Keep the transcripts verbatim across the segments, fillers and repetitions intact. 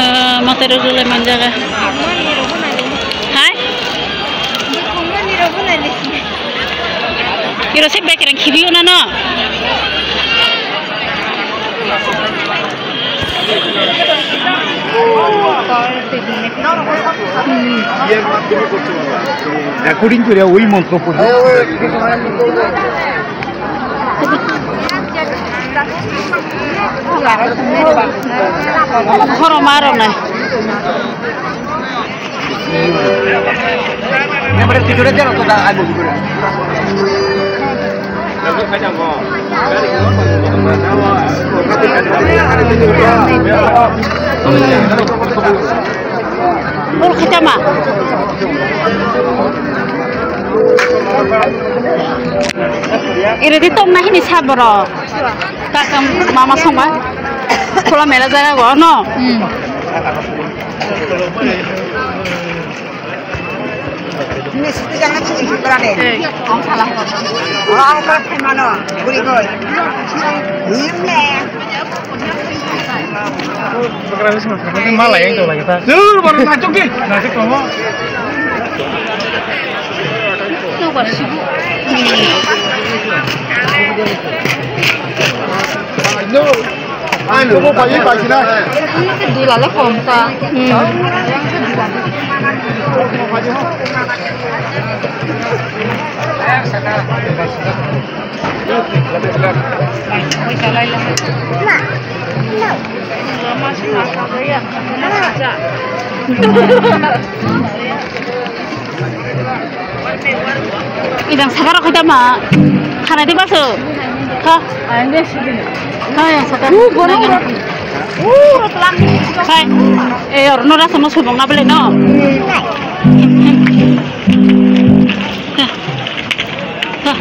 Ah, motor rok le manjaga. Hai? Iro se bekereng khibiyo na no? According to the way montro puri. Horo maro na. Bol khaitama. Iri di tong na hini sa borok. Kakam mama songma. Khula mela jaga go no. Hmm. Mala yang tu lagi ta. Jul, baru masuk ki. Masuk kamu. Dulala kom ta. Hmm. Idang saka rok khaitama. Khanai de baso. Kha. Kha yang saka. Khai. Eh, or no rasa no subong na bele no. Kha. Kha.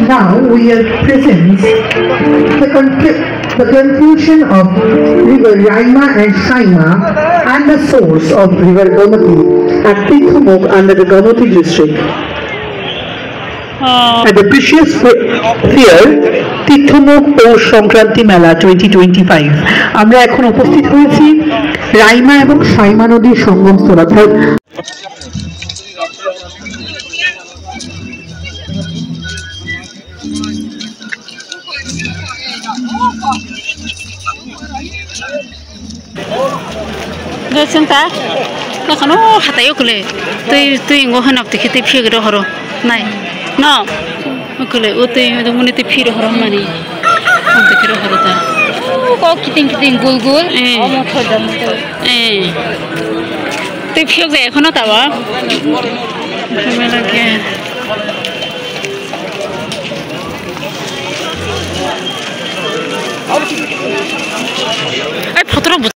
Now we are present the, conclu- the conclusion of River Raima and Saima and the source of River Gomati at Tithumuk under the Gomati district. At the precious fe- fair Tithumuk Pous Songkranti Mela twenty twenty-five. আমরা এখন উপস্থিত হয়েছি রাইমা এবং সাইমা নদীর সঙ্গমস্থল অর্থাৎ Doi chwng ta, nokhano hatai o kwlwi. Twi, twi ngo hwnwi twi khe twi phiyok rohoro nai. No? O kwlwi, o twi, o muni twi phi rohoro mani. O twi khe rohoro ta. Kok kiting kiting gul gul. Eh. Omo thoda moto. Eh. Twi phiyok jai ekhono tawa.